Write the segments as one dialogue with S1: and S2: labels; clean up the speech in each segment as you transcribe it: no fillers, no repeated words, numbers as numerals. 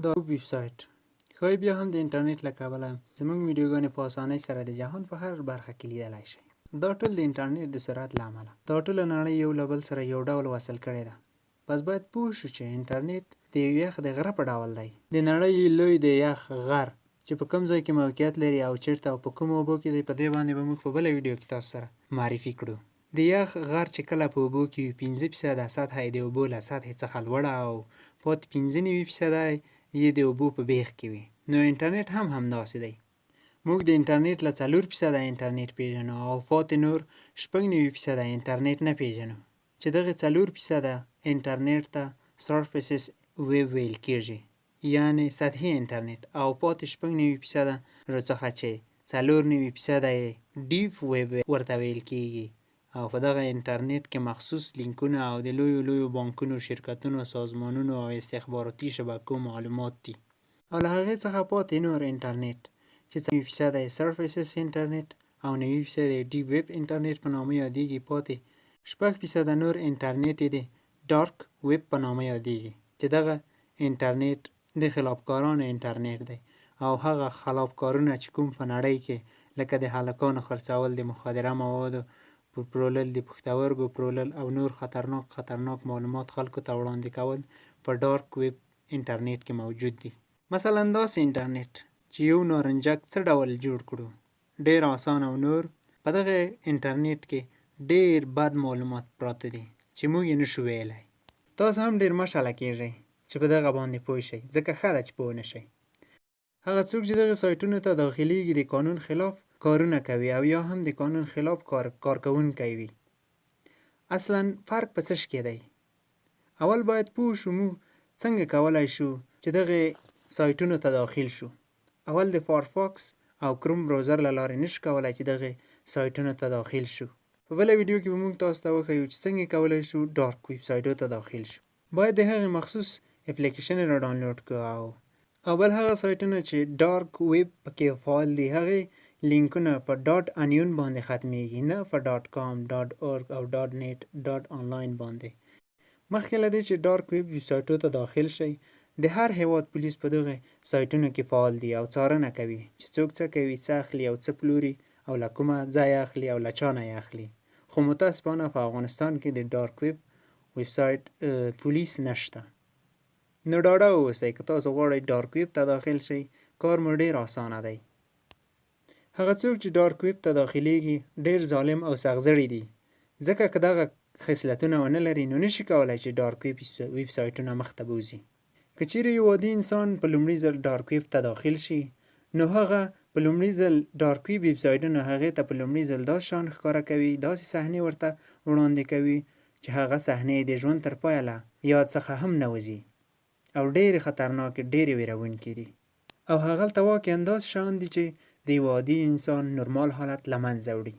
S1: دا ویب سایټ ښایي بیا هم د انټرنیټ له کبله زموږ ویډیوګانې په اسانۍ سره د جهان په هر برخه کې لیدلی شئ. دا ټول د انټرنیټ د سرعت له امله. دا ټوله نړۍ یو له بل سره یو ډول وصل کړې ده. پس باید پوه شو چې انټرنیټ د یو یخ د غره په ډول دی. د نړۍ لوی د یخ غر چې په کوم ځای کې موقعیت لري او چیرته او په کومو اوبو کې دی، په دې باندې به موږ په بله ویډیو کې تاسو سره معرفي کړو. د یخ غر چې کله په اوبو کې وي، 5% سطحه یې د اوبو له سطحې څخه لوړه او پاتې 95% یې د اوبو په بیخ کې وي. نو انټرنیټ هم همداسې دی. موږ د انټرنیټ له 4% انټرنیټ پیژنو او پاتې نور 96% انټرنیټ نه پیژنو، چې دغې 4% انټرنیټ ته surface web ویل کیږي، یعنې سطحي انټرنیټ، او پاتې 96% څخه چې 94% یې deep web ورته ویل کیږي. او په دغه انټرنیټ کې مخصوص لینکونه او د لویو لویو بانکونو، شرکتونو، سازمانونو او استخباراتي شبکو معلومات دي. او له هغې څخه پاتې نور انټرنیټ چې 90% یې surface انټرنیټ او 90% یې deep web انټرنیټ په نامه یادیږي، پاتې 6% نور انټرنیټ یې د dark web په نامه یادیږي، چې دغه انټرنیټ د خلافکارانو انټرنیټ دی. او هغه خلافکارونه چې کوم په نړۍ کې لکه د هلکانو خرڅول، د مخدره موادو پرولل، د پښتورګو پرولل او نور خطرناک خطرناک معلومات خلکو ته وړاندې کول په dark web انټرنیټ کې موجود دي. مثلا داسې انټرنیټ چې یو نارنجک څه ډول جوړ کړو، ډیر آسان، او نور په دغه انټرنیټ کې ډیر بد معلومات پراته دي چې موږ یې نشو ویلی. تاسو هم ډیر مه شله کیږئ چې په دغه باندې پوه شئ، ځکه ښه ده چې پوه نه شئ. هغه څوک چې دغه سایټونو ته داخلیږي د قانون خلاف کارونه کوي او یا هم د قانون خلاف کارکوونکی وي. اصلا فرق په څه شي کې دی؟ اول باید پوه شو موږ څنګه کولای شو چې دغه سایټونو ته داخل شو. اول د فایرفاکس او کروم browser له لارې نشو کولای چې دغه سایټونو ته داخل شو. په بله ویډیو کې به موږ تاسو ته وښیو چې څنګه کولای شو dark ویب سایټو ته داخل شو. باید د هغې مخصوص اپلیکیشن را ډانلوډ کړو. او بل هغه سایټونه چې dark web پکې فعال دي، هغې لینکونه په .onion باندې ختمیږي، نه په .com، .org او .net، .online باندې. مخکې له دې چې dark web ویب سایټو ته داخل شئ، د هر هیواد پولیس په دغه سایټونو کې فعال دي او څارنه کوي چې څوک څه کوي، څه اخلي او څه پلوري او له کومه ځایه اخلي او له چا نه یې اخلي. خو متاسفانه په افغانستان کې د dark web ویب سایټ پولیس نشته. نو ډاډه اوسئ، که تاسو غواړئ dark web ته داخل شئ، کار مو ډیر اسانه دی. هغه څوک چې dark web ته داخلیږي ډیر ظالم او سخت زړي دي، ځکه که دغه خصلتونه ونه لري نو نشي کولای چې dark web ویب سایټونه مخته بوځي. که چیرې یو عادي انسان په لومړي ځل dark web ته داخل شي، نو هغه په لومړي ځل dark web ویب سایټونه هغې ته په لومړي ځل داسې شان ښکاره کوي، داسې صحنې ورته وړاندې کوي چې هغه صحنې د ژوند تر پایه له یاد څخه هم نه وځي او ډېرې خطرناکې، ډېرې ویرونکې دي. او هغلته واقعا داسې شیان دي چې د یو عادي انسان نورمال حالت له منځه وړي.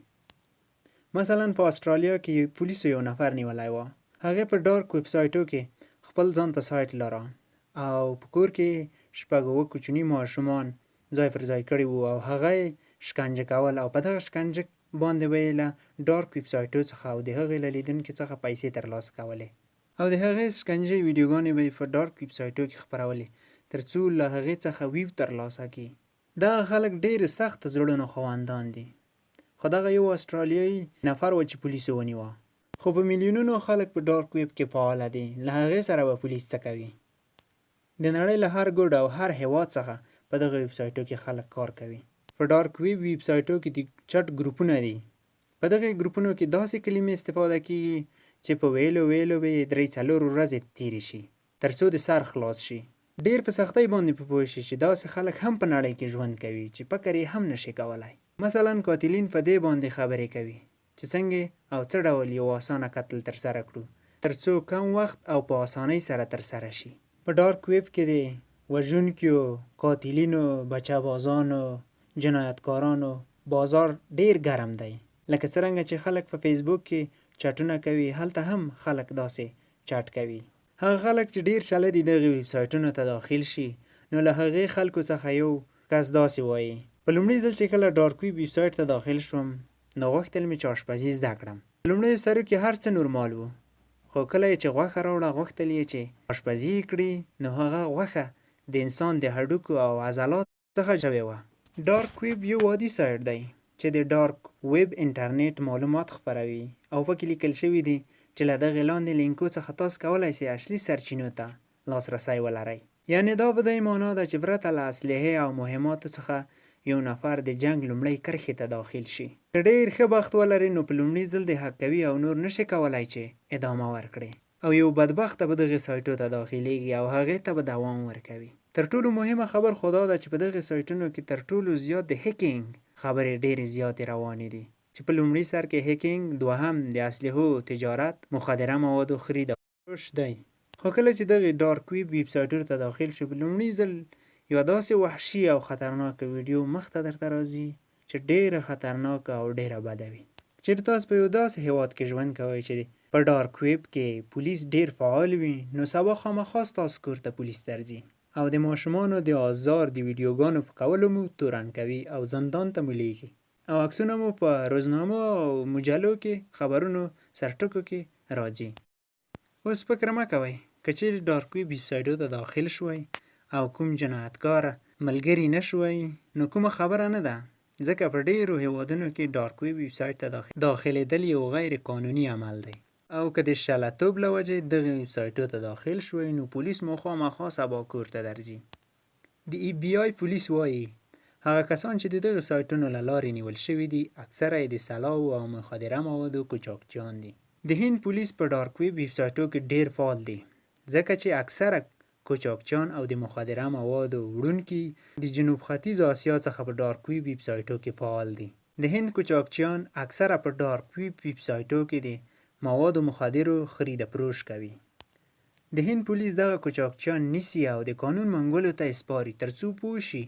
S1: مثلا په استرالیا کې پولیسو یو نفر نیولی و. هغې په dark ویب سایټو کې خپل ځان ته سایټ لاره او په کور کې شپږ اووه کوچني ماشومان ځای پر ځای کړي وو او هغه یې شکنجه کول، او په دغه شکنجه باندې به یې له dark ویب سایټو څخه او د هغې له لیدونکو څخه پیسې ترلاسه کولې، او د هغې شکنجې ویډیوګانې به یې په dark ویب سایټو کې خپرولې تر څو له هغې څخه view ترلاسه کړي. دغه خلک ډېر سخت زړونو خاوندان دي، خو دغه یو استرالیایي نفر و چې پولیسو ونیوه. خو په میلیونونو خلک په dark web کې فعاله دي، له هغې سره به پولیس څه کوي؟ د نړۍ له هر ګوډ او هر هیواد څخه په دغه ویب سایټو کې خلک کار کوي. په dark web ویب سایټو کې د چټ ګروپونه دي. په دغه ګروپونو کې داسې کلمې استفاده کیږي چې په ویلو ویلو به یې درې څلور ورځې تیرې شي تر څو د سر خلاص شي. ډیر په سختۍ باندې په پوه شي چې داسې خلک هم په نړۍ کې ژوند کوي چې فکر یې هم نشي کولای. مثلا قاتلین په دې باندې خبرې کوي چې څنګه او څه ډول یو اسانه قتل ترسره کړو تر څو کم وخت او په اسانۍ سره ترسره شي. په dark web کې د وژونکیو، قاتلینو، بچه بازانو، جنایتکارانو بازار ډیر ګرم دی. لکه څرنګه چې خلک په فیسبوک کې چټونه کوي، هلته هم خلک داسې چټ کوي. هغه خلک چې ډیر شله دي دغې ویب سایټونو ته داخل شي، نو له هغې خلکو څخه یو کس داسې وایي: په لومړي ځل چې کله dark web ویب سایټ ته داخل شوم نو غوښتل مې چې آشپزي زده کړم. په لومړیو سرو کې هر څه نورمال وو، خو کله یې چې غوښه راوړه غوښتل یې چې آشپزي یې کړي، نو هغه غوښه د انسان د هډوکو او عضلاتو څخه شوې وه. ډارک ویب یو عادي سایټ دی چې د ډارک ویب انټرنیټ معلومات خپروي او پکې لیکل شوي دي چې له دغې لاندې لینکو څخه تاسو کولای شئ اصلي سرچینو ته لاسرسی ولرئ. یعنې دا په دی مانا ده چې پرته له اسلحې او مهماتو څخه یو نفر د جنګ لومړۍ کرښې ته داخل شي. که ډېر ښه بخت ولرې نو په لومړي ځل دې هک کوي او نور نشې کولای چې ادامه ورکړې. او یو بدبخته به دغې سایټو ته داخلیږي او هغې ته به دوام ورکوي. تر ټولو مهمه خبر خو دا ده چې په دغې سایټونو کې تر ټولو زیات د هکینګ خبرې ډېرې زیاتې روانې دي چې په لومړي سر کې هکینګ، دوهم د اسلحو تجارت، مخدره موادو خرید او فروش دی. خو کله چې دغې ډارک ویب ویب سایټونو ته داخل شو، په لومړي ځل یوه داسې وحشي او خطرناکه ویډیو مخته درته راځي چې ډېره خطرناکه او ډېره بده وي. که چېرې تاسو په یو داسې هېواد کې ژوند کوئ چې په ډارک ویب کې پولیس ډېر فعال وي، نو سبا خامخا ستاسو کور ته پولیس درځي او د ماشومانو د آزار د ویډیوګانو په کولو مو تورن کوي او زندان ته مو لېږي او عکسونه مو په روزنامو او مجلو کې خبرونو سرټکو کې راځي. اوس فکر مه کوئ که چېرې ډارک ویب ویبسایټو ته داخل شوئ او کوم جنایتکار ملګري نه شوئ نو کومه خبره نه ده، ځکه په ډېرو هېوادونو کې ډارک ویب ویبسایټ ته داخلېدل یو غیر قانوني عمل دی او که د شلتوب له وجې دغې ویبسایټو ته داخل شوئ نو پولیس مو خامخا سبا کور ته درځي. د ایف بي آی پولیس وايي، هغه کسان چې د دغه سایټونو له لارې نیول شوي دي، اکثره یې د سلاوو او مخدره موادو قاچاقچیان دي. د هند پولیس په ډارک ویب ویبسایټو کې ډېر فعال دي، ځکه چې اکثره قاچاقچیان او د مخدره موادو وړونکي د جنوب ختیځ اسیا څخه په ډارک ویب ویبسایټو کې فعال دي. د هند قاچاقچیان اکثره په ډارک ویب ویبسایټو کې د موادو مخدرو خرید فروش کوي. د هند پولیس دغه قاچاقچیان نیسي او د قانون منګولو ته یې سپاري تر څو پوه شي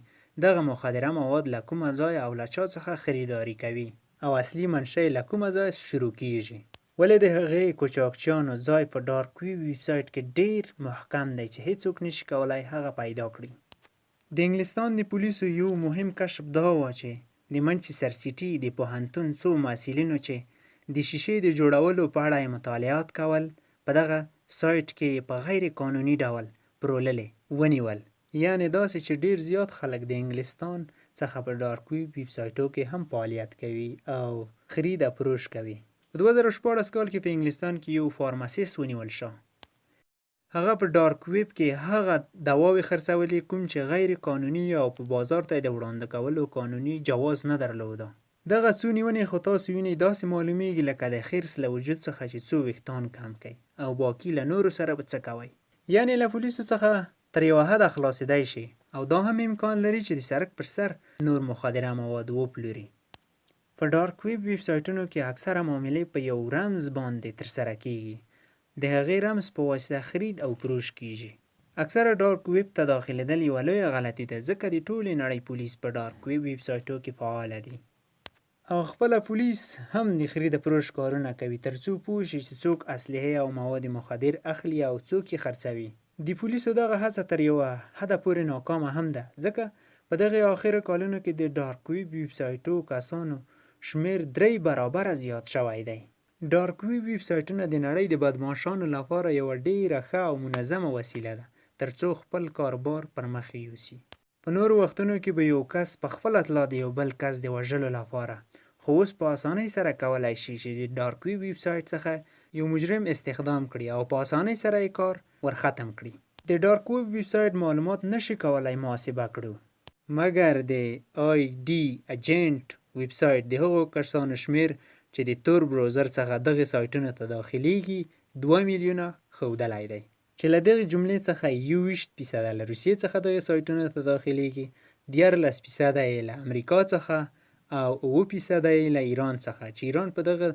S1: دغه مخدره مواد له کومه ځایه او له چا څخه خریداري کوي او اصلي منشأ یې له کومه ځایه شروع کیږي. ولې د هغې قاچاقچیانو ځای په ډارک ویب ویبسایټ کې ډیر محکم دی چې هیڅوک نشي کولای هغه پیدا کړي. د انګلستان د پولیسو يو مهم کشف دا وه چې د منچسر سیټي د پوهنتون څو محصلینو چې د شیشې د جوړولو په اړه یې مطالعات کول په دغه سایټ کې یې په غیر قانوني ډول پروللې ونیول. یعنې داسې چې ډیر زیات خلک د انګلستان څخه په ډارک ویب ویب سایټو کې هم فعالیت کوي او خرید او فروش کوي. په 2016 کال کې په انګلستان کې یو فارمسست ونیول شو. هغه په ډارک ویب کې هغه دواوې خرڅولې کوم چې غیر قانوني او په بازار ته یې د وړاندې کولو قانوني جواز نه درلوده. دغه څو نیونې خو تاسو وینئ داسې معلومیږي لکه د خرس له وجود څخه چې څو ویښتان کم کړئ او باقي له نورو سره به څه کوئ؟ یعنې له پولیسو څخه تر یوه حده خلاصیدای شي او دا هم امکان لري چې د سرک پر سر نور مخدره مواد وپلوري. په ډارک ویب ویب سایټونو کې اکثره معاملې په یو رمز باندې ترسره کیږي د هغې رمز په واسطه خرید او فروش کیږي. اکثره ډارک ویب ته داخلیدل یوه لویه غلطي ده ځکه د ټولې نړۍ پولیس په ډارک ویب ویب سایټو کې فعاله دي. او خپله پولیس هم د خرید فروش کارونه کوي تر څو پوه شي چې څوک اسلحې او مواد مخدر اخلي او څوک یې خرڅوي. د پولیسو دغه هڅه تر یوه حده پورې ناکامه هم ده ځکه په دغې آخرو کالونو کې د ډارک ویب ویب سایټو کسانو شمیر درۍ برابره زیات شوی دی. ډارک ویب ویب سایټونه د نړۍ د بدمعاشانو لپاره یوه ډیره ښه او منظمه وسیله ده ترڅو خپل کاربار پر مخ یوسي. په نورو وختونو کې به یو کس په خپله تلا د یو بل کس د وژلو لپاره، خو اوس په اسانۍ سره کولای شي چې د ډارک ویب ویب سایټ څخه یو مجرم استخدام کړي او په اسانۍ سره یې کار ور ختم کړي. د ډارک ویب ویب سایټ معلومات نشي کولای محاسبه کړو. مګر د آی ډي اجنټ ویب سایټ د هغو کسانو شمېر چې د تور بروزر څخه دغې سایټونو ته داخلیږي دوه میلیونه ښودلی دی چې له دغې جملې څخه 21 فیصده له روسیې څخه دغې سایټونو ته داخلیږي، 13 فیصده یې له امریکا څخه او 7 فیصده یې له ایران څخه چې ایران په دغه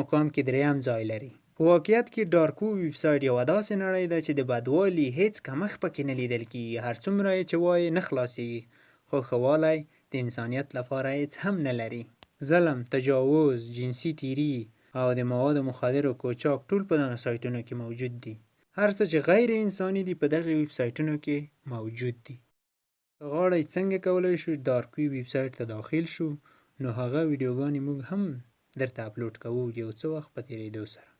S1: مقام کې دریم ځای لري. په واقعیت کې ډارک ویب ویب سایټ یوه داسې نړۍ ده چې د بدوالي هیڅ کمښت پکې نه لیدل کیږي، هر څومره یې چې وایې نه خلاصیږي، خو ښه والی د انسانیت لپاره هیڅ هم نه لري. ظلم، تجاوز، جنسي تیري او د موادو مخدرو قاچاق ټول په دغه سایټونو کې موجود دي. هر څه چې غیر انساني دي په دغې ویب سایټونو کې موجود دي. که غواړئ څنګه کولای شو ډارک ویب ویب سایټ ته داخل شو نو هغه ویډیوګانې موږ هم درته اپلوډ کوو یو څه وخت په تیریدو سره.